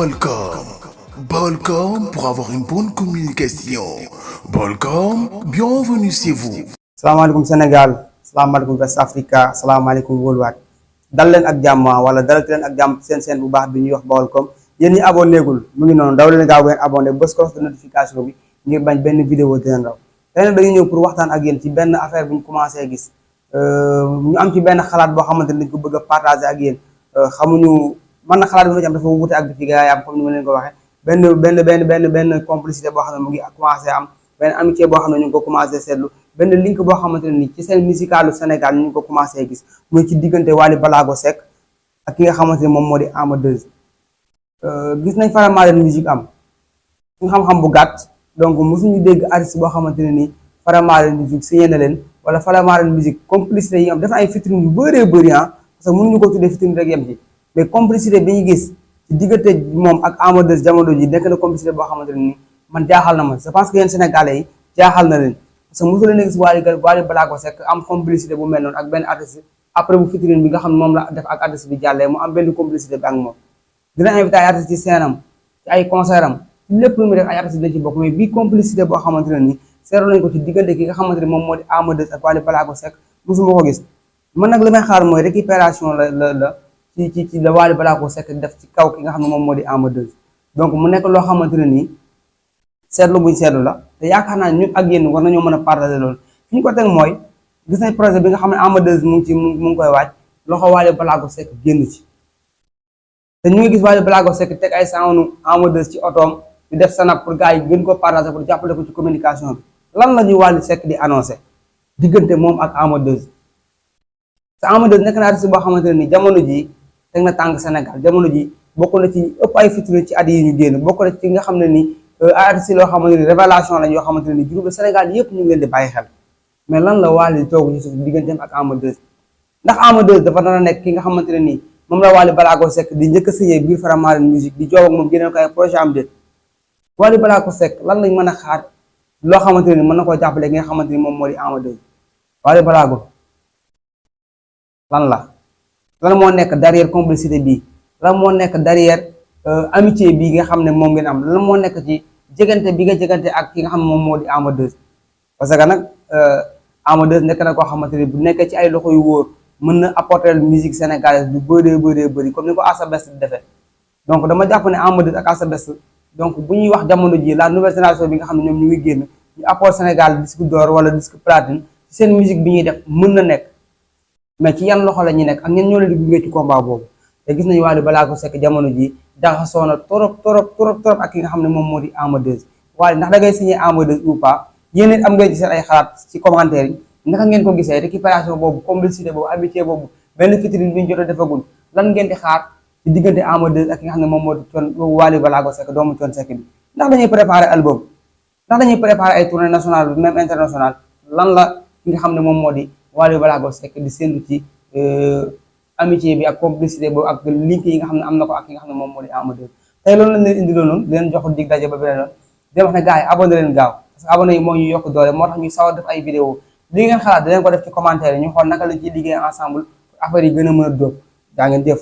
Balcom. Balcom pour avoir une bonne communication. Balcom, bienvenue chez vous. salaamaaleykum Sénégal salaamaaleykum West Africa salaamaaleykum wóoluwaat dal leen ak jàmm wala dalati leen ak jàmm seen bu baax bi ñuy wax Baolcom yéen ñi abonné gul mu ngi noonu daw leen gaaw ngeen abonné bës cloche de notification bi ngir bañ benn vidéo di leen raw tey nag dañuy ñëw pour waxtaan ak yéen ci benn affaire bu ñu commencé gis ñu am ci benn xalaat boo xamante ne dañ ko bëgg a partager ak yéen xamuñu man na xalaat bi ma ci am dafa wute ak fi gaa yi am comme ni ma leen ko waxee benn complicité boo xam ne mu ngi commencé am benn amitié boo xam ne ñu ngi ko commencé seetlu benn link boo xamante ne ni ci seen musicalu Sénégal ñu ngi ko commencé gis muy ci diggante Wally Ballago Seck ak ki nga xamante ne moom moo di Ama 2 gis nañ Faramareen musique am suñu xam-xam bu gàtt donc mosuñu dégg artiste boo xamante ne ni Faramareen musique signé na leen wala Faramareen musique complicité yi am def ay featuring yu bëree bëri parce que mënuñu ko tuddee featuring rek yem ci mais complicité bi ñu gis ci diggante moom ak Ama 2 jamono ji nekk na complicité boo xamante ne ni man jaaxal na ma je pense que yéen Sénégalais yi jaaxal na leen parce que mosu leen gis Wally Ballago Seck am complicité bu mel noonu ak benn artiste après bu featuring bi nga xam ne moom la def ak artiste bi jàllee mu am benn complicité bi ak moom dina invité ay artistes ci seenam ci ay concert am ci lépp lu muy def ay artistes dina ci bokk mais bii complicité boo xamante ne ni seetlu nañ ko ci diggante ki nga xamante ne moom moo di Ama 2 ak Wally Ballago Seck mosuma ko gis man nag li may xaar mooy récupération la ci la Wally Ballago Seck def ci kaw ki nga xam ne moom moo di Ama 2 donc mu nekk loo xamante ne nii seetlu buñ seetlu la te yaakaar naa ñun ak yéen war nañoo mën a partager loolu fi ñu ko teg mooy gis nañ projet bi nga xam ne Ama 2 mu ngi koy waaj loxo Wally Ballago Seck génn ci te ñu ngi gis Wally Ballago Seck teg ay sound Ama 2 ci otoom di def sanab pour gars yi gën ko partager pour jàppale ko ci communication bi lan la ñuy Wally Seck di annoncé diggante moom ak Ama 2 te Ama 2 nekk na artiste boo xamante ne ni jamono ji teg na tànk Sénégal jamono ji bokk na ci ëpp ay featuring ci at yi ñu génn bokk na ci nga xam ne ni artiste loo xamante ni révélation lañ yoo xamante ne ni groupe Sénégal yëpp ñu ngi leen di bàyyi xel mais lan la Wally toog ci suuf digganteem ak Ama 2 ndax Ama 2 dafa dana nekk ki nga xamante ne nii moom la Wally Ballago Seck di njëkk a signé biir Faramareen musique di joow ak moom génneel ko ay projet am déet Wally Ballago Seck lan lañ mën a xaar loo xamante ne ni mën na koo jàppale ki nga xamante ni moom moo di Ama 2 Wally Ballago lan moo nekk derrière complicité bii lan moo nekk derrière amitié bii nga xam ne moom ngeen am lan moo nekk ci jegante bi nga jegante ak ki nga xam ne moom moo di Ama 2 parce que nag Ama 2 nekk na koo xamante ne bu nekkee ci ay loxo yu wóor mën na apporter musique sénégalaise lu bëri comme ni ko Asa Best defee donc dama jàpp ne Ama 2 ak Asa Best donc bu ñuy wax jamono ji la nouvelle génération bi nga xam ne ñoom ñu ngi génn ñu apport Sénégal disque d'or wala disque platine ci seen musique bi ñuy def mën na nekk mais ci yan loxo la ñuy nekk ak ñen ñoo leen di gunge ci combat boobu te gis nañu Wally Ballago Seck jamono ji jaxasoo na trop ak ki nga xam ne moom moo di Ama 2 waaye ndax da ngay signé Ama 2 ou pas yéen it am ngeen ci seen ay xalaat ci commentaire yi naka ngeen ko gisee récupération boobu complicité boobu amitié boobu benn featuring bi ñu jot a defagul lan ngeen di xaar ci diggante Ama 2 ak ki nga xam ne moom moo di Wally Ballago Seck doomu Thione Seck bi ndax dañuy préparer album ndax dañuy préparer ay tournée nationale même internationale lan la ki nga xam ne moom moo di Wally Ballago Seck di séntu ci amitié bi ak complicité boobu ak link yi nga xam ne am na ko ak ki nga xam ne moom moo di Ama 2 tey loolu lañ leen indi loolu di leen jox dig daje ba beneen yoon di wax ne gars yi abonné leen gaaw parce que abonné yi moo ñu yokk doole moo tax ñu sawar def ay vidéo li ngeen xalaat da leen ko def ci commentaire yi ñu xool naka lañ ciy liggéey ensemble affaire yi gën a mën a dóob daa ngeen jëf.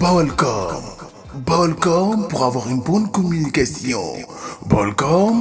Balcom. Balcom pour avoir une bonne communication. Balcom.